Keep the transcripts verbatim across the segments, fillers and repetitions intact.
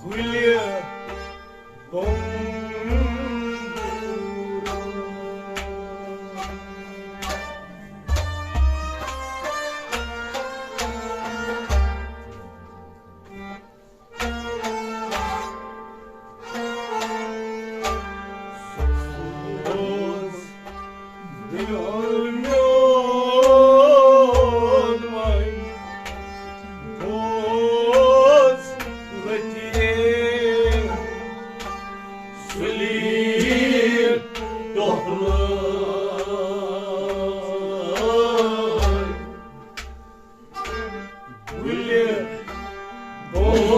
گُلہِ سوز دِل میون وۄنۍ بوز لٔتہِ سُلی ٹۄپھ لٲے۔ گُلہِ بونگورٕ۔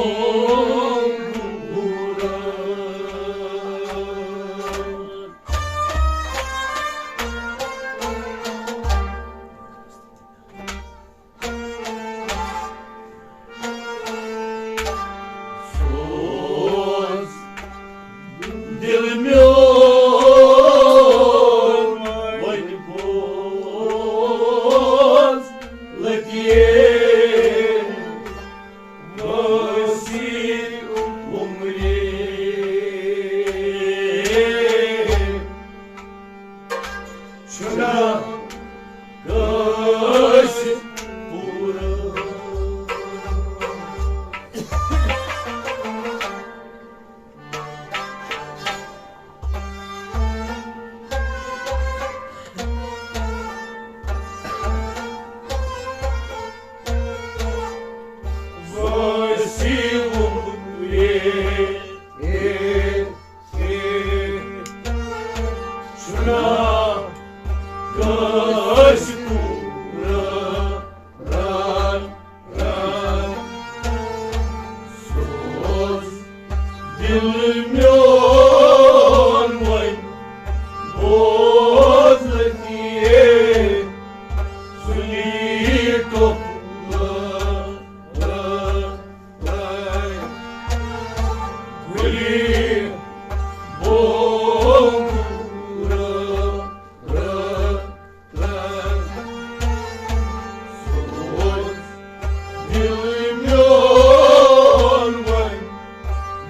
سوز دِل میون وۄنۍ بوز لٔتہِ وٲسی عُمرِ۔ چھُنہ کٲنٛسہِ پوٗرٕ۔ وٲسی عُمرِ۔ چھُنہ کٲنٛسہِ پوٗرٕ۔ سوز دِل میون وۄنۍ بوز لٔتہِ سُلی ٹۄپھ لٲے۔ گُلہِ بونگورٕ۔ سوز دِل میون وۄنۍ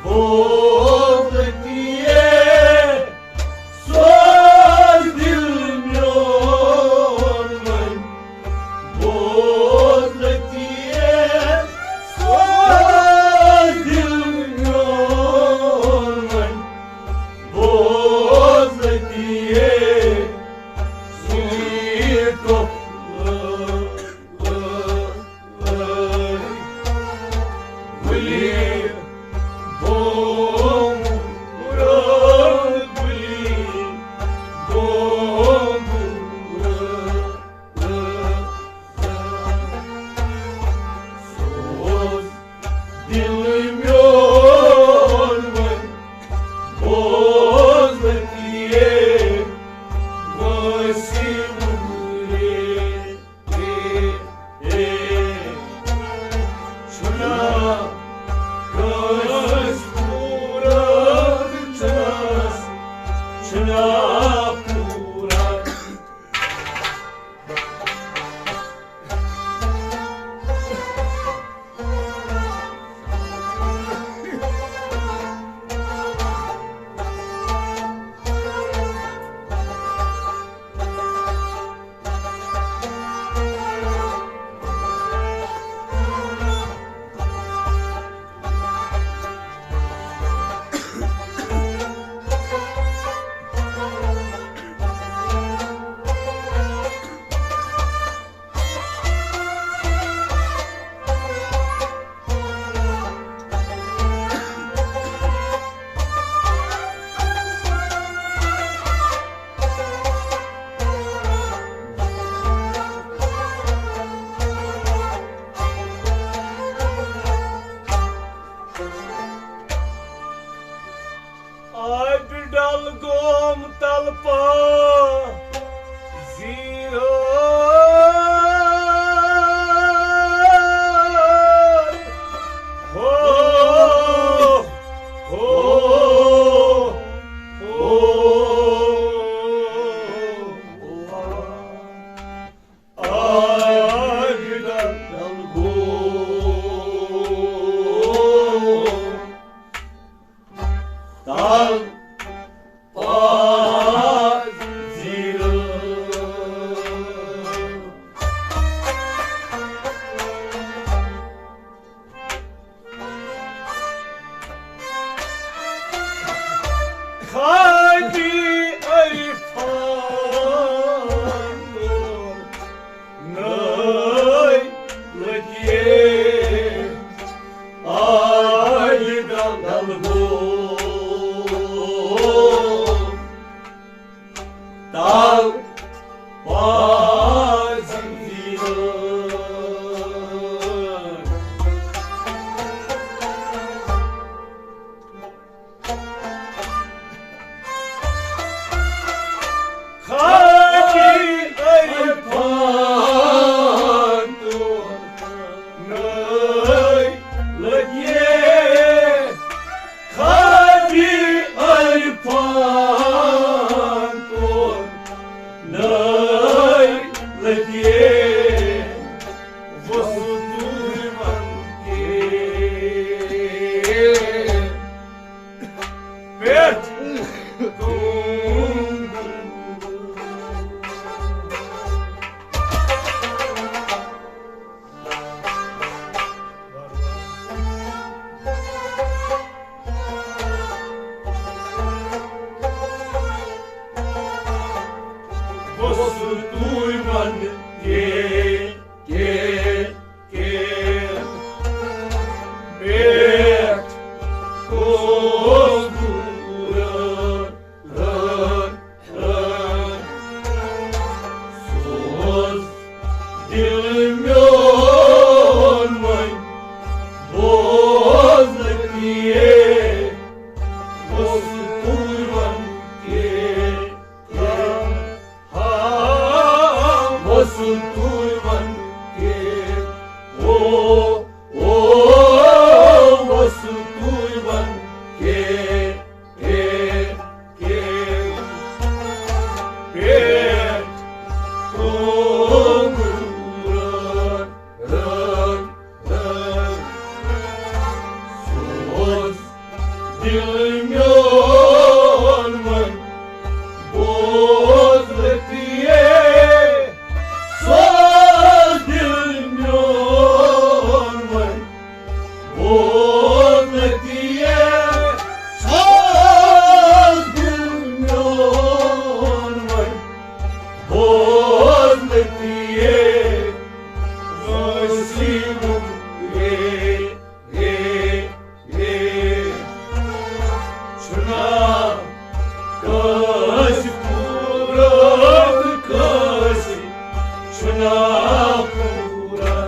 بوز لٔتہِ۔ سوز دِل میون وۄنۍ بوز لٔتہِ۔ سوز دِل میون وۄنۍ بوز لٔتہِ۔ سُلی ٹۄپھ لٲے۔ گُلہِ بونگورٕ، گُلہِ بونگورٕ۔ سوز دِل میون وۄنۍ بوز لٔتہِ وٲسی عُمرِ۔ چھُنہ کٲنٛسہِ پوٗرٕ، چھُنہ، چھُنہ پوٗرٕ۔ آے دل دل بو، تل پازی۔ خاکی عرفان تو نٔے لگیے، خاکی عرفان تو نٔے لگیے، وسطوی ون کے پٮ۪ٹھ کُن۔ وسطوی ون کے، کے، کے پٮ۪ٹھ کُن۔ سوز دل میون وۄنۍ بوزنہٕ تیے، وسطوی ون کے، ہا، وسطوی ون کے، او، او، وسطوی ون کے۔ کے، کے پٮ۪ٹھ کُن۔ سوز دل میون وۄنۍ بوزنہٕ تیے، سوز دل میون وۄنۍ بوزنہٕ تیے، سوز دل میون وۄنۍ بوزنہٕ تیے۔ وسیع رے، رے، رے، چھُنا کٲنٛسہِ پوٗرٕ، کٲنٛسہِ چھُنا پوٗرٕ۔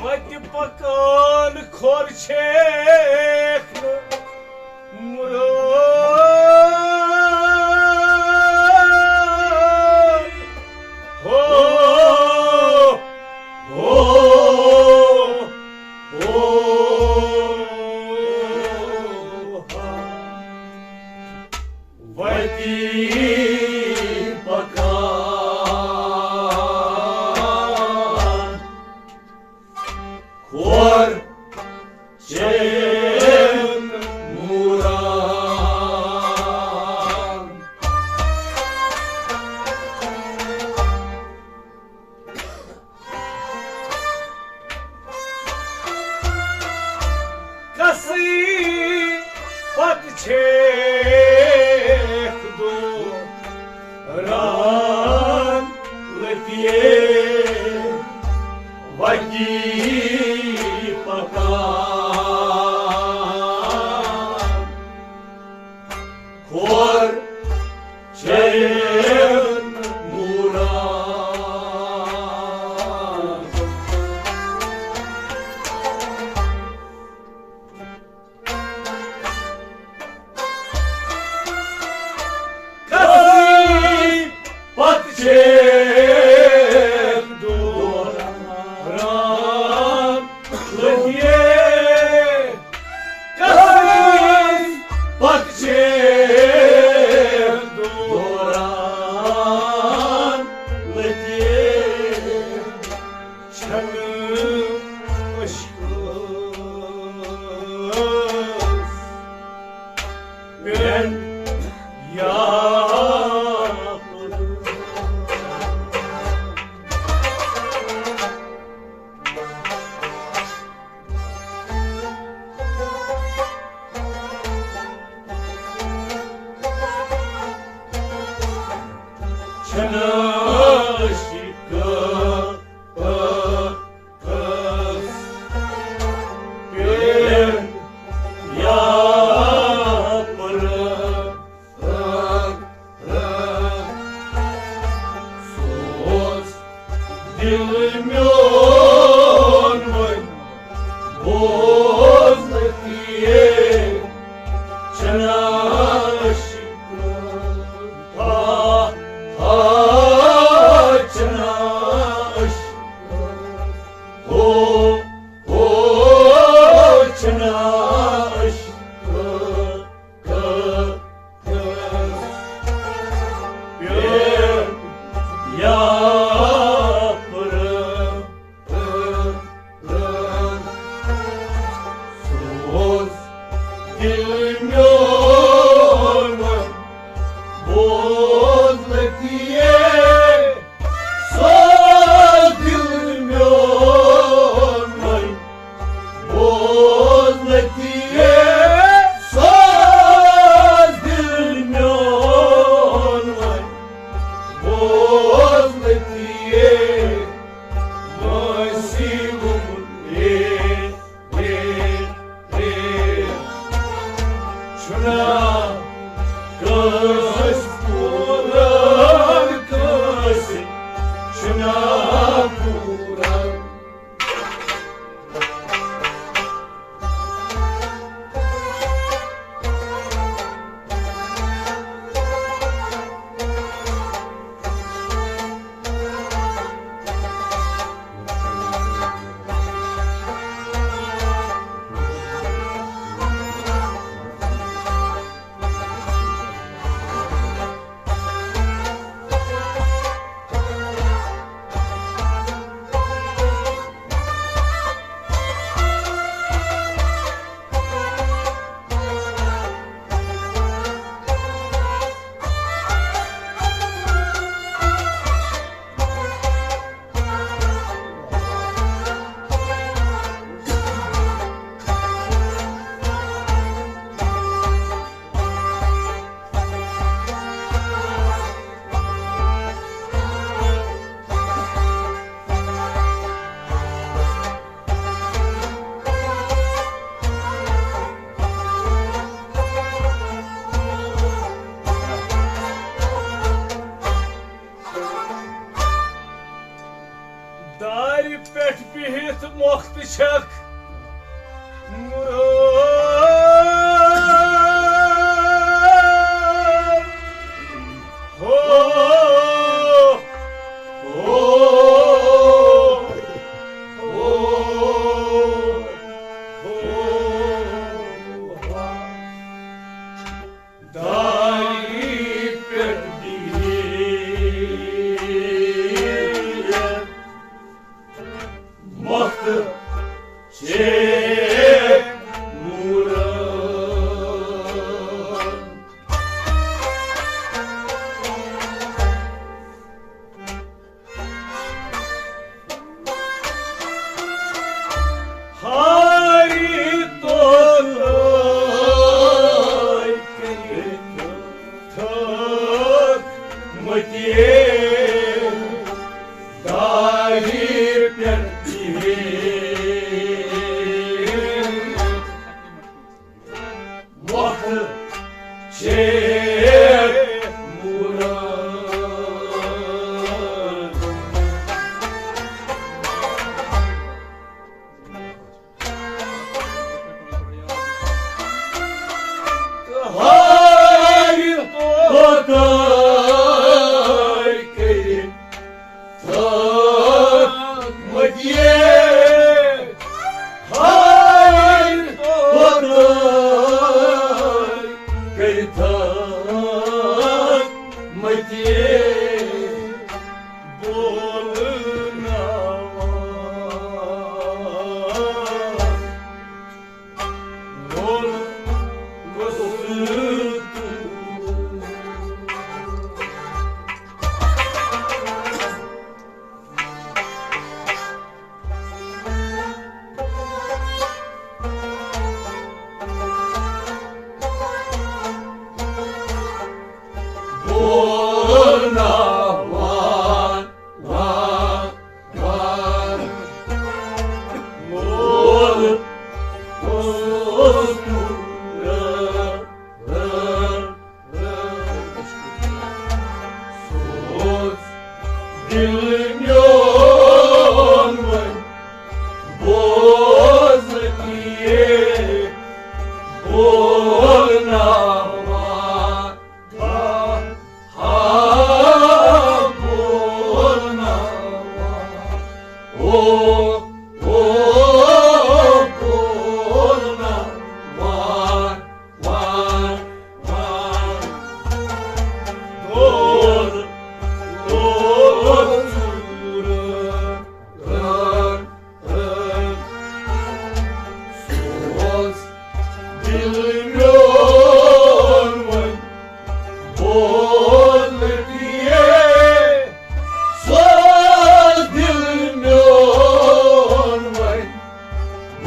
وتہِ پکان کھۄر چھیکھ نہٕ مراد۔ ہو، ہو، ہو۔ وتی پکان کھۄر چھیکھ مراد۔ کسٕے پتہٕ چھیکھ دوران لٔپیے وتی۔ پکان کھور چین موران۔ کسی پتہٕ چھِ دوران لٔگِتھ، کسی پتہٕ چھِ دوران لٔگِتھ۔ چھنہٕ عشقس پٮ۪ن یا چھنہٕ عشقس پٮ۪ن یا پرن۔ سوز دل میون وۄنۍ بوزنہٕ تہِ چھنہٕ عشق۔ آ، آ، چھنہٕ عشق۔ ہو، ہو، چھنہٕ عشق۔ پٮ۪ن یا پرن۔ سوز دل میون وۄنۍ بوزنہٕ تہِ۔ سوز دل میون وۄنۍ بوزنہٕ تہِ۔ سوز دل میون وۄنۍ بوزنہٕ تہِ۔ وٲنٛسہِ ووٚن اے، اے، اے۔ چھُنا کٲنٛسہِ پوٗران، کٲنٛسہِ چھُنا پوٗران۔ دارِ پٮ۪ٹھ بِہِتھ مۄختہٕ چھکھ مراد۔ ہو، ہو، ہو، ہو۔ دارِ پٮ۪ٹھ بِہِتھ مۄختہٕ چھِ مراد۔ ہاری تولے کٔرِتھ تھٲومٕتۍ دارِ پٮ۪ٹھ۔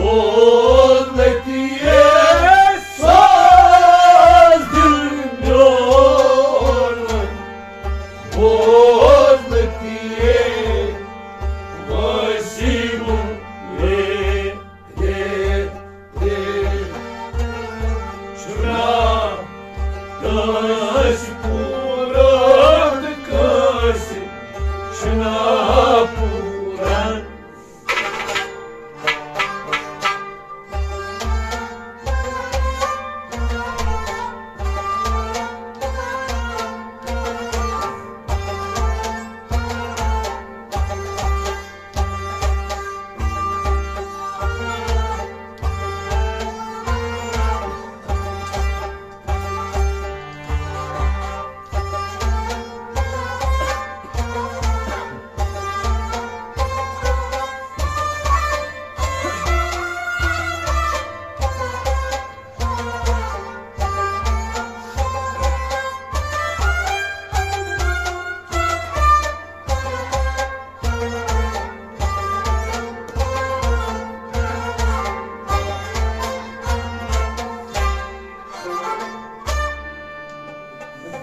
بوزنتی ساز دل میون، بوزنتی وسیع، چھُنا کٲنٛسہِ پوٗرٕ تہٕ کٲنٛسہِ چھُنا پوٗرٕ۔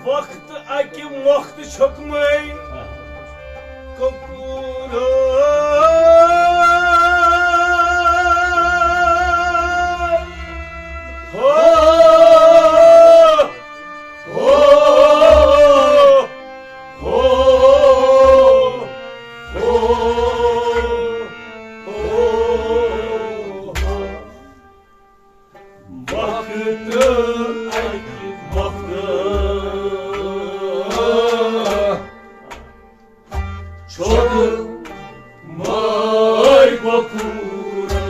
وقت اکہِ مۄختہٕ چھوٚکمَے کۄکوٗرو۔ ہو، ہو، ہو، ہو، ہو۔ وقت اکہِ وقتہٕ چھوٚکمَے کۄکوٗرو۔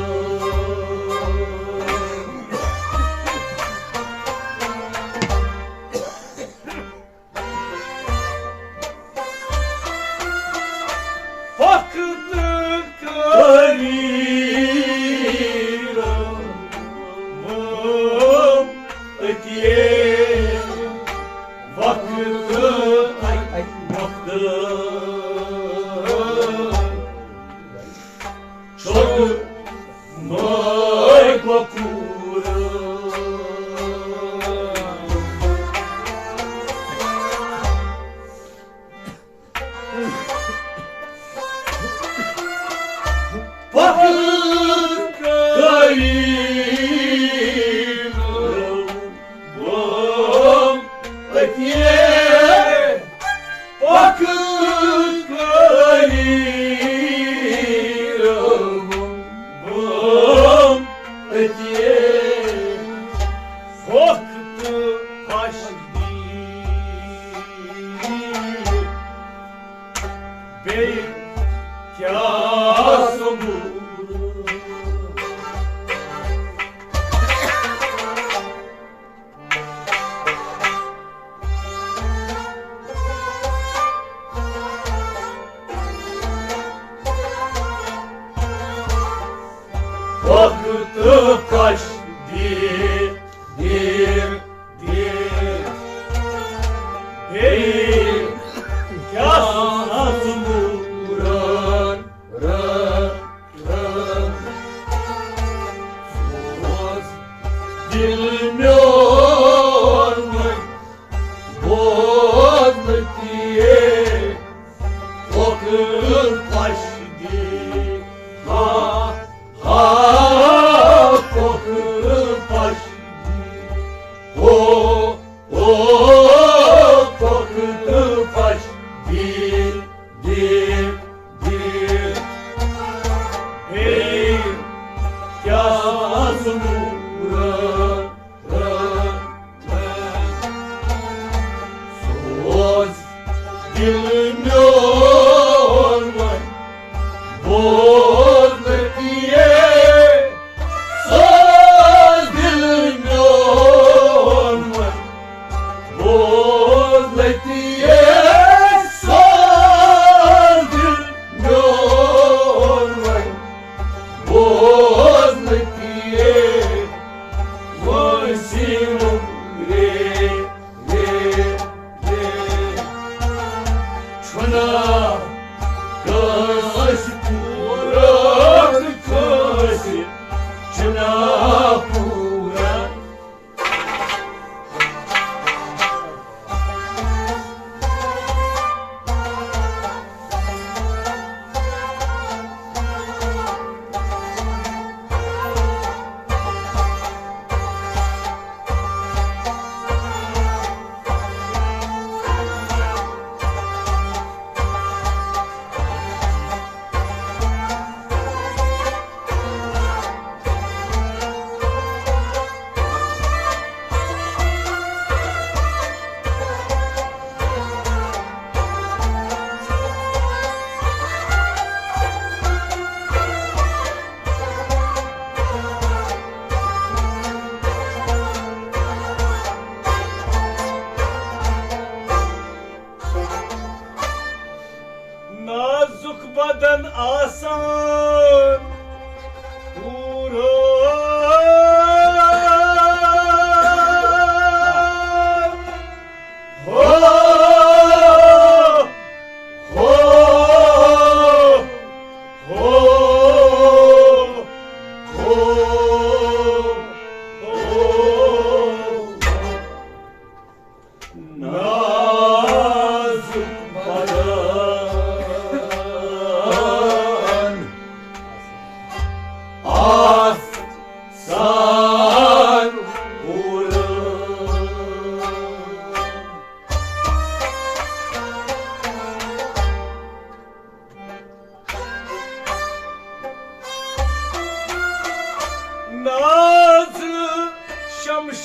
وقت قریب أتی وقت اکہِ وقتہٕ چھوٚکمَے کۄکوٗرو۔ پکھ قریب أتی، پکھ قریب أتی۔ وقت پھش دی بیٚیہِ کیٛاہ ثبوت؟ وقت پھش دی، دی، دی۔ بیٚیہِ کیٛاہ ثبوت؟ سوز دل میون وۄنۍ بوزنہٕ تہِ، وقت پھش دی۔ ہا، ہا، وقت پھش دی۔ ہو، ہو، وقت پھش دی، دی۔ دِل، ہے، کیٛاہ ثبوت؟ سوز دِل میون وۄنۍ بوزنہٕ تہِ۔ سوز دِل میون وۄنۍ بوزنہٕ تہِ، سوز دِل میون وۄنۍ بوزنہٕ تہِ۔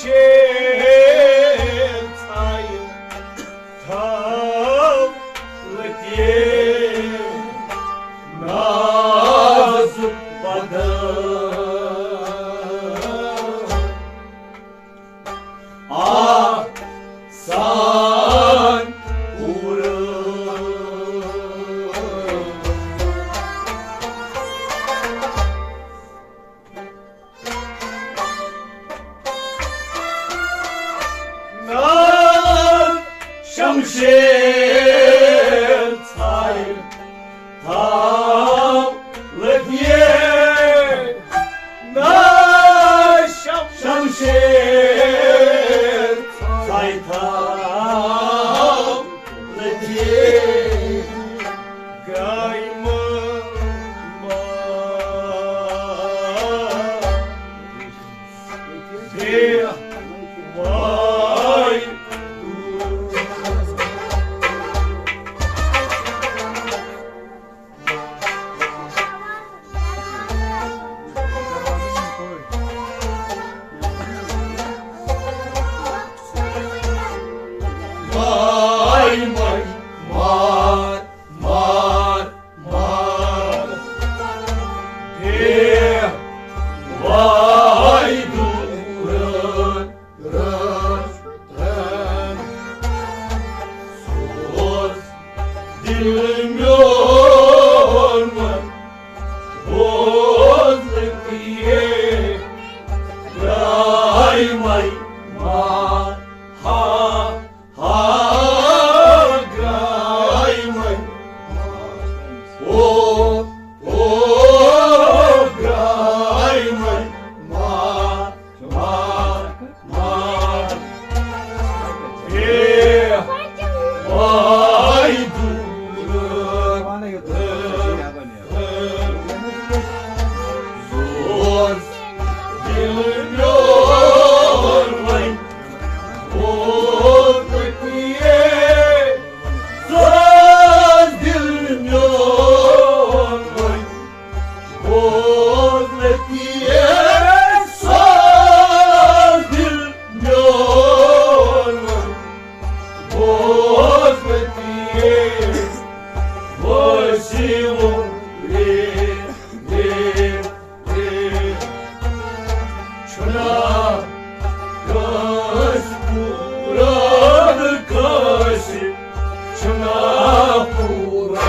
شیر ژھایہِ تھاو لطیف نازُک بدن۔ آسان پوٗرٕ۔ نار شمشیر ژھایہِ تھاو لطیف۔ نار شم-، شمشیر ژھایہِ تھاو لطیف۔ گاے مہ-، مہ-، بے وای۔ وای مے مار، مار، مار۔ ہے وای دوٗرن، رن، رن۔ سوز دِل میون وۄنۍ بوزنہٕ کِہیٖنۍ۔ گاے مے مار، ہا، ہا، گاے مے مار۔ او، او، گاے مے مار، مار، مار۔ ہے وای دوٗر۔ سوز دِل میون وۄنۍ۔ او پٔتمہِ سوز دِل میون وۄنۍ۔ بوز لطیف، سوز دِل میون وۄنۍ۔ بوز لطیف، وسیع وۄنۍ۔ چھُنا کٲنٛسہِ پوٗرٕ، کٲنٛسہِ چھُنا پوٗرٕ۔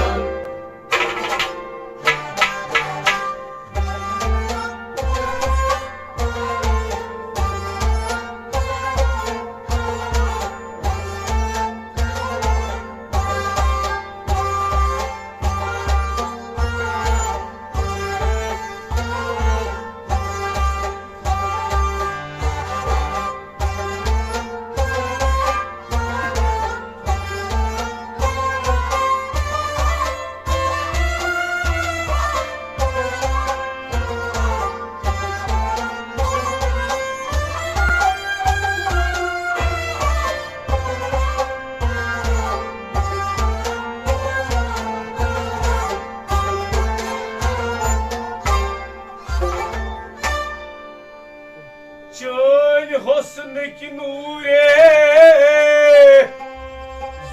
چٲنۍ حسنٕکۍ نوٗرے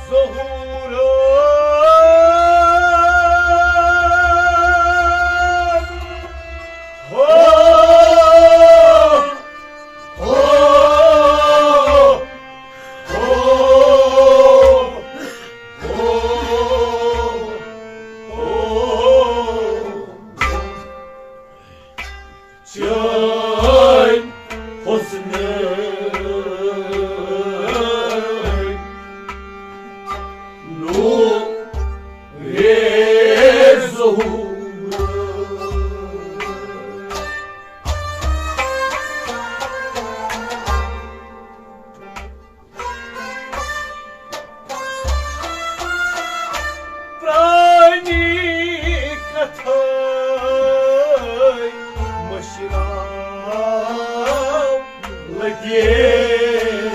ظہوٗرن۔ ہو، ہو، ہو، ہو، ہو۔ چٲنۍ حسنٕکۍ نوٗرے ظہوٗر۔ پرٛانہِ کتھے مٔشراو لطیف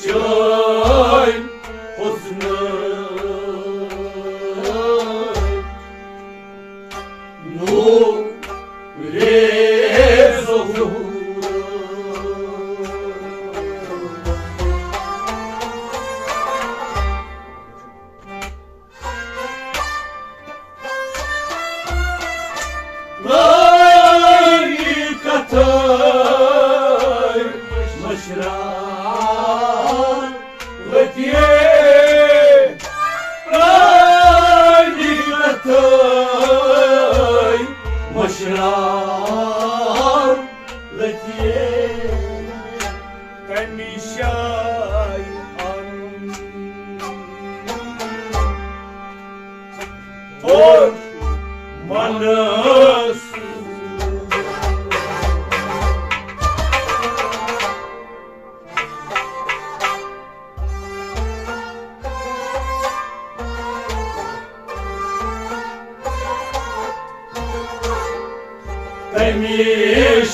چٲنۍ حسنہٕ۔ نوٗرے ظہوٗر۔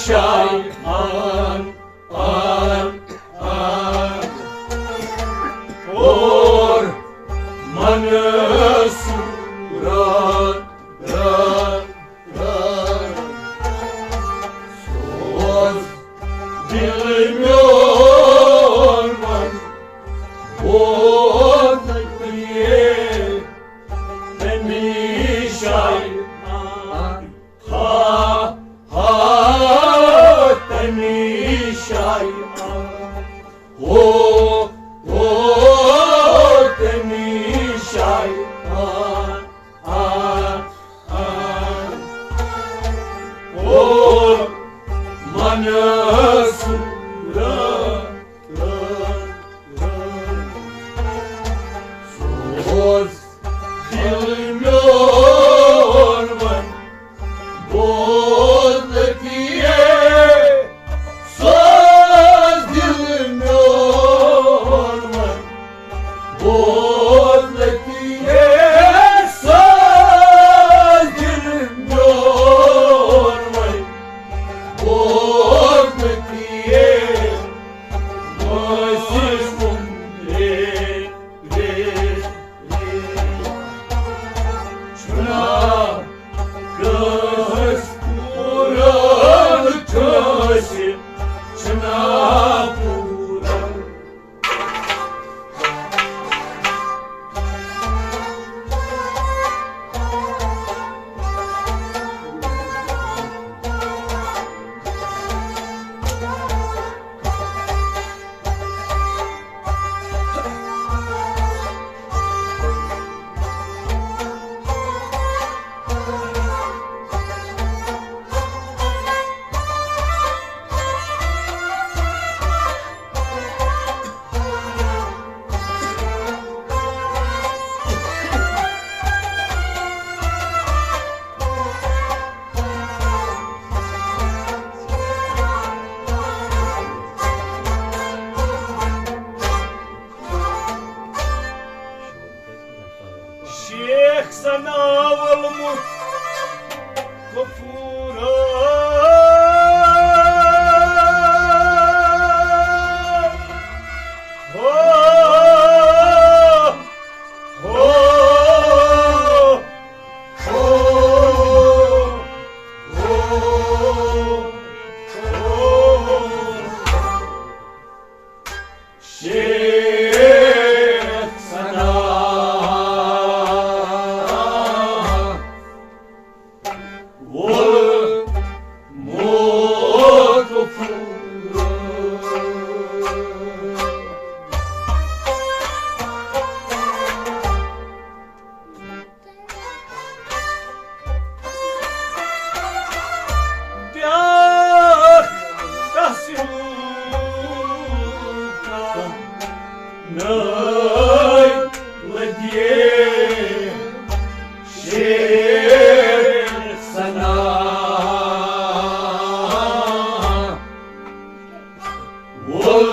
شایان، آن، آن، اور منصوران، ران، ران۔ سوز دل میون وۄنۍ، بوز نہٕ تیے تَمی شایان۔ ہا، ہا، تَمی شایان۔ ہو، ہو، تَمی شایان۔ آ، آ۔ ہو، منصورا۔ سوز دل میون وۄنۍ، بوز نہٕ تیے۔ سوز دل میون وۄنۍ، بوز نہٕ تیے۔ سوز دل میون وۄنۍ، بوز نہٕ تیے۔ وٲنٛسہِ سُنٛد رے، رے، رے۔ چھُنا کٲنٛسہِ پوٗرٕ، کٲنٛسہِ چھُنا پوٗرٕ۔ شیخ ثناء الملک غفورا۔ ہو، ہو، ہو، ہو، ہو۔ شیخ ثناء وول موت پھوٗل۔ بیٛاکھ تَس ہیوٗ کانٛہہ ناے لٔگے شیر ثنا وول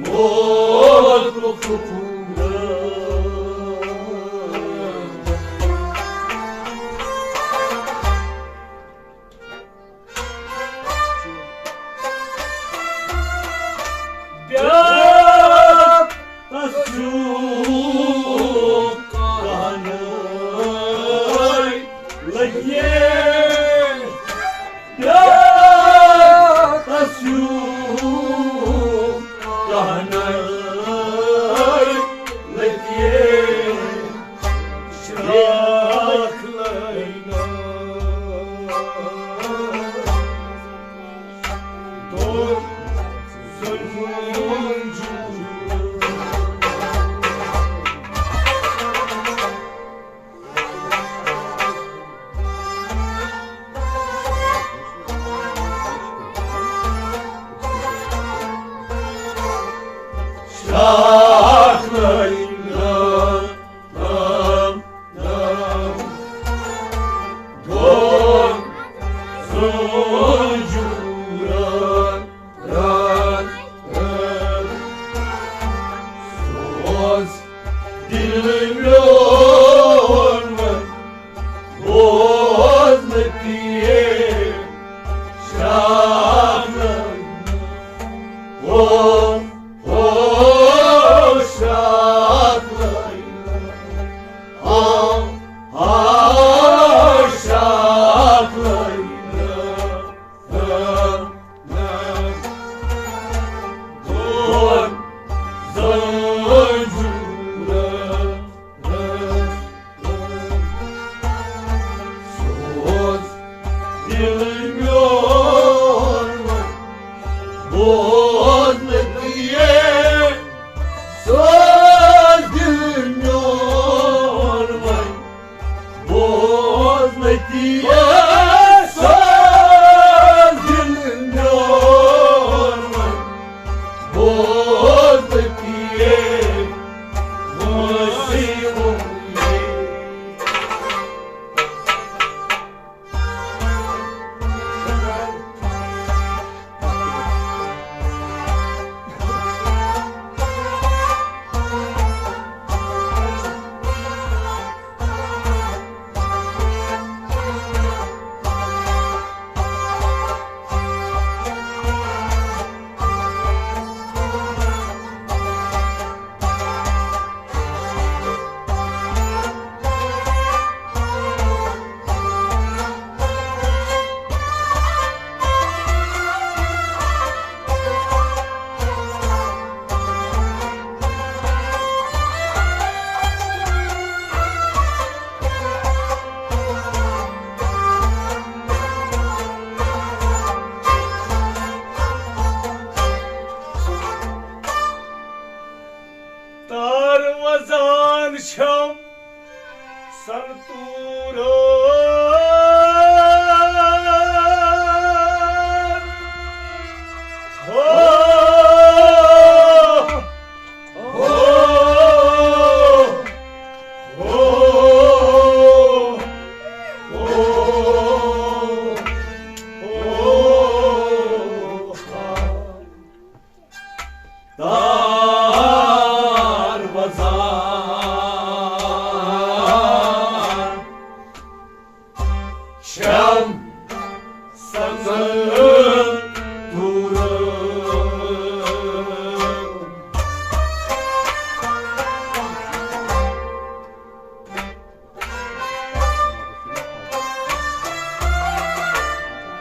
موت پھوٗل۔ بیٛاکھ تَس ہیوٗ کانٛہہ ناے لٔگے۔ بیٛاکھ تَس ہیوٗ کانٛہہ ناے لٔگے۔ شراکھ لٲنہٕ۔ دوٚر زنجون جوٗر۔ شراکھ لٲنہٕ۔ سوز دل میون وۄنۍ، بوز نہٕ تی۔ سوز دل میون وۄنۍ، بوز نہٕ تی۔ سوز دل میون وۄنۍ، بوز نہٕ تی۔ وٲنٛسی ووٚن یہِ۔ تار وزان چھم سنتورو۔ ہو، ہو، ہو، ہو۔ تار وزان چھم سنتورو۔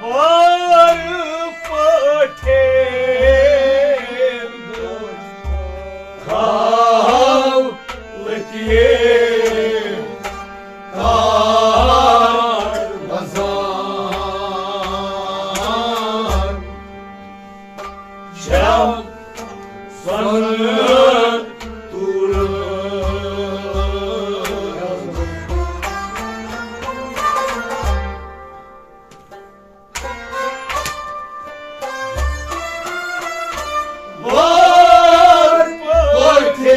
وار پٲٹھۍ تھاو لٔکھِتھ تار وزان۔ چھم سنتورو۔ وار پٲٹھۍ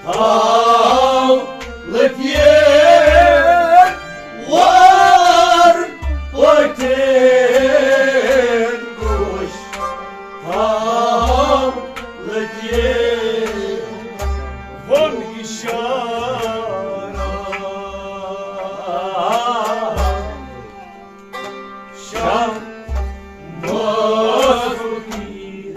تھاو لٔکھِتھ وار پٲٹھۍ گوش تھاو لٔکھِتھ ووٚن اِشارٕ۔ شمس فقیٖر۔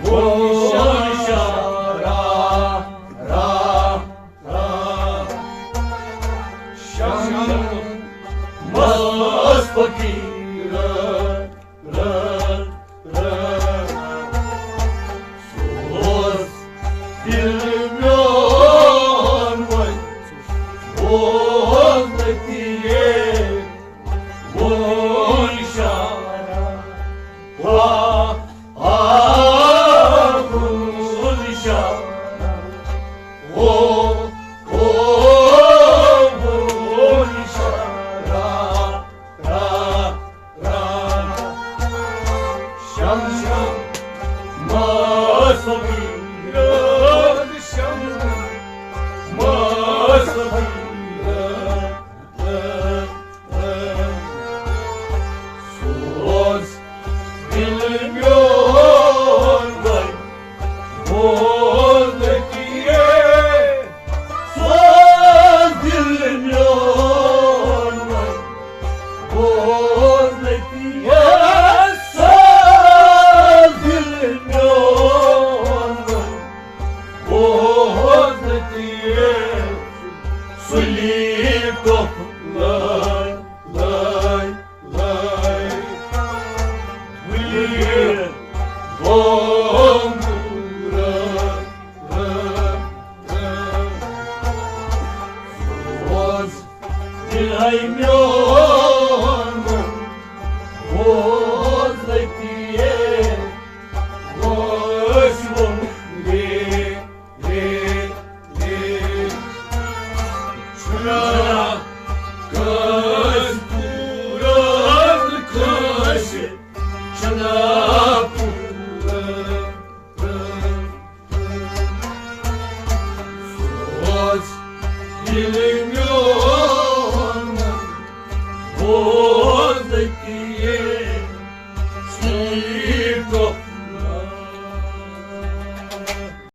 ووٚن اِشارٕ۔ شمس فقیٖر۔ سوز دل میون وۄنۍ، بوز نہٕ تی ووٚن اِشارٕ۔ آ، آ، ووٚن اِشارٕ۔ او، او، ووٚن اِشارٕ۔ را، را۔ شم، شم، ماس فقیٖر۔ شم، ماس فقیٖر۔ سوز دل میون